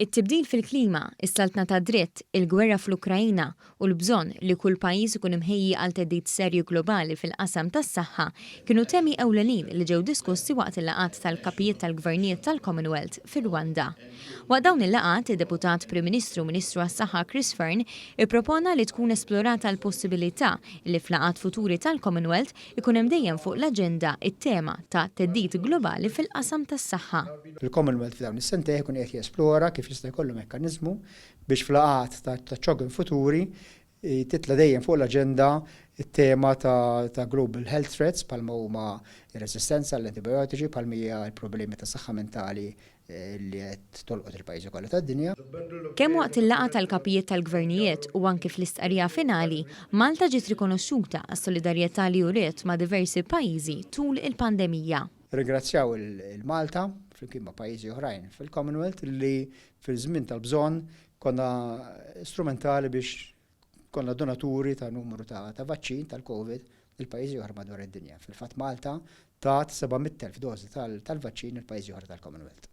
It-tibdil fil-klima, is-saltna tad-dritt, il-gwerra fl-Ukraina u l-bżonn li kull pajjiż ikun imħejji għal theddid serju globali fil-qasam tas-saħħa kienu temi ewlenin li ġew diskussi waqt il-laqgħat tal-kapijiet tal-gvernijiet tal-Commonwealth fir-Rwanda. Waqt dawn il-laqgħat, id-Deputat Prim Ministru u Ministru għas-Saħħa Chris Fearne ippropona li tkun esplorata l-possibilità li f'laqgħat futuri tal-Commonwealth ikun hemm dejjem fuq l-aġenda t-tema ta' theddid globali fil-qasam tas-saħħa. Il-Commonwealth f'dawn is-sentejn ikun qiegħed jesplora kif jista' jkollu mekkaniżmu biex f'laqgħat ta' CHOGM futuri titla' dejjem fuq l-aġenda t-tema ta' global health threats bħalma huma r-reżistenza għall-antibijotiċi, bħalma hija l-problemi ta' saħħa mentali li qed tolqot il-pajjiżi kollha tad-dinja. Kemm waqt il-laqgħa tal-kapijiet tal-gvernijiet u anki fl-istqarrija finali, Malta ġiet rikonoxxuta għas-solidarjetà li uriet ma' diversi pajjiżi tul il-pandemija. Nirringrazzjaw lil Malta, flimkien ma' pajjiżi oħrajn fil-Commonwealth, li fil-żmien tal-bżonn konna strumentali biex konna donaturi ta' numru ta' vaċċin tal-Covid lil pajjiżi oħra madwar id-dinja. Fil-fatt Malta tat 700,000 dożi tal-vaċċin lil pajjiżi oħra tal-Commonwealth.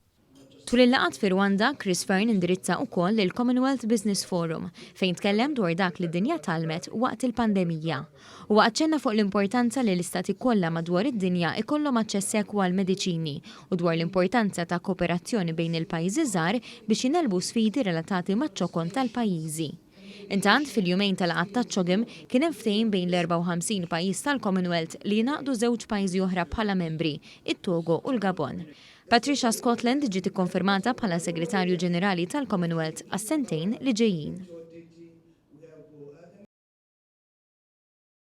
Tul il-laqgħat fi Rwanda, Chris Fearne indirizza ukoll lill-Commonwealth Business Forum fejn tkellem dwar dak li d-dinja tgħallmet waqt il-pandemija. Huwa aċċenna fuq l-importanza li l-istati kollha madwar id-dinja jkollhom aċċess ekwu għall-mediċini u dwar l-importanza ta' kooperazzjoni bejn il-pajjiżi żgħar biex jingħelbu sfidi relatati maċ-ċokon tal-pajjiżi. Intant, fil-jumejn ta' laqgħat taċ-CHOGM kien hemm ftehim bejn l-54 pajjiż tal-Commonwealth li jingħaqdu żewġ pajjiżi oħra bħala membri, it-Togo u l-Gabon. Patricia Scotland ġiet ikkonfermata bħala Segretarju Ġenerali tal-Commonwealth għas-sentejn li ġejjin.